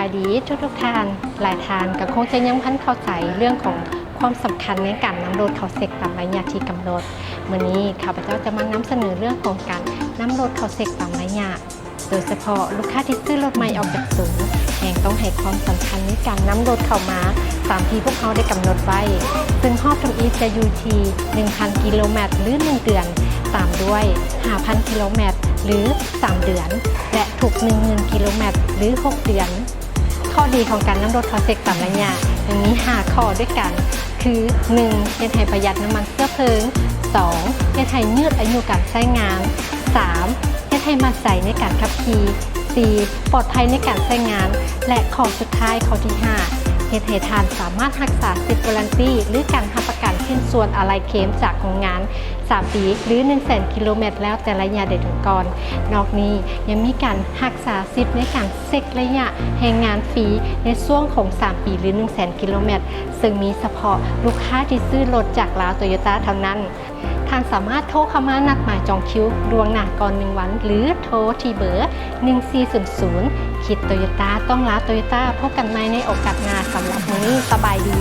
ສະບາຍດີທຸກໆທ່ານ. ຫຼາຍທ່ານກໍຄົງຈະຍັງບໍ່ທັນເຂົ້າໃຈເລື່ອງຂອງຄວາມສຳຄັນໃນການນຳລົດເຂົ້າເຊັກຕາມໄລຍະທີ່ກຳນົດ. ມື້ນີ້ຂ້າພະເຈົ້າຈະມານຳສະເໜີເລື່ອງຂອງການນຳລົດເຂົ້າເຊັກຕາມໄລຍະ. ໂດຍສະເພາະລູກຄ້າທີ່ຊື້ລົດໃໝ່ອອກຈາກສູນ ແຮງຕ້ອງໃຫ້ຄວາມສຳຄັນໃນການນຳລົດເຂົ້າມາຕາມທີ່ພວກເຮົາໄດ້ກຳນົດໄວ້, ເຊິ່ງຮອບທຳອິດຈະຢູ່ທີ່ ໜຶ່ງພັນ ກິໂລແມັດ ຫຼື ໜຶ່ງເດືອນ, ຕາມດ້ວຍ ຫ້າພັນ ກິໂລແມັດ ຫຼື ສາມເດືອນ ແລະ ທຸກ ໜຶ່ງໝື່ນ ກິໂລແມັດ ຫຼື ຫົກເດືອນ. ຂໍ້ດີຂອງການນຳລົດເຂົ້າເຊັກຕາມໄລຍະ ຍັງມີ ຫ້າ ຂໍ້ດ້ວຍກັນ ຄື ໜຶ່ງ ເຮັດໃຫ້ປະຢັດນ້ຳມັນເຊື້ອເພີງ, ສອງ ເຮັດໃຫ້ຍືດອາຍຸການໃຊ້ງານ, ສາມ ເຮັດໃຫ້ໝັ້ນໃຈໃນການຂັບຂີ່, ສີ່ ປອດໄພໃນການໃຊ້ງານ ແລະ ຂໍ້ສຸດທ້າຍ ຂໍ້ທີ ຫ້າ ເຮັດໃຫ້ທ່ານສາມາດຮັກສາສິດວາຣັນຕີ ຫຼື ການຮັບປະກັນຊິ້ນສ່ວນອາໄຫຼ່ເຄມຈາກໂຮງງານ ສາມປີ ຫຼື ໜຶ່ງແສນ ກິໂລແມັດ ແລ້ວແຕ່ໄລຍະໄດ້ເຖິງກ່ອນ. ນອກນີ້ຍັງມີການຮັກສາສິດໃນການເຊັກໄລຍະແຮງງານຟຣີໃນຊ່ວງຂອງ ສາມປີ ຫຼື ໜຶ່ງແສນ ກິໂລແມັດ ເຊິ່ງມີສະເພາະລູກຄ້າທີ່ຊື້ລົດຈາກລາວໂຕໂຍຕ້າເທົ່ານັ້ນ. ທ່ານສາມາດໂທເຂົ້າມານັດໝາຍຈອງຄິວລ່ວງໜ້າກ່ອນໜຶ່ງວັນ ຫຼື ໂທທີ່ເບີ ໜຶ່ງສີ່ສູນສູນ. ຄິດໂຕໂຍຕ້າ ຕ້ອງລາວໂຕໂຍຕ້າ. ພົບກັນໃໝ່ໃນໂອກາດໜ້າ. ສຳລັບມື້ນີ້ ສະບາຍດີ.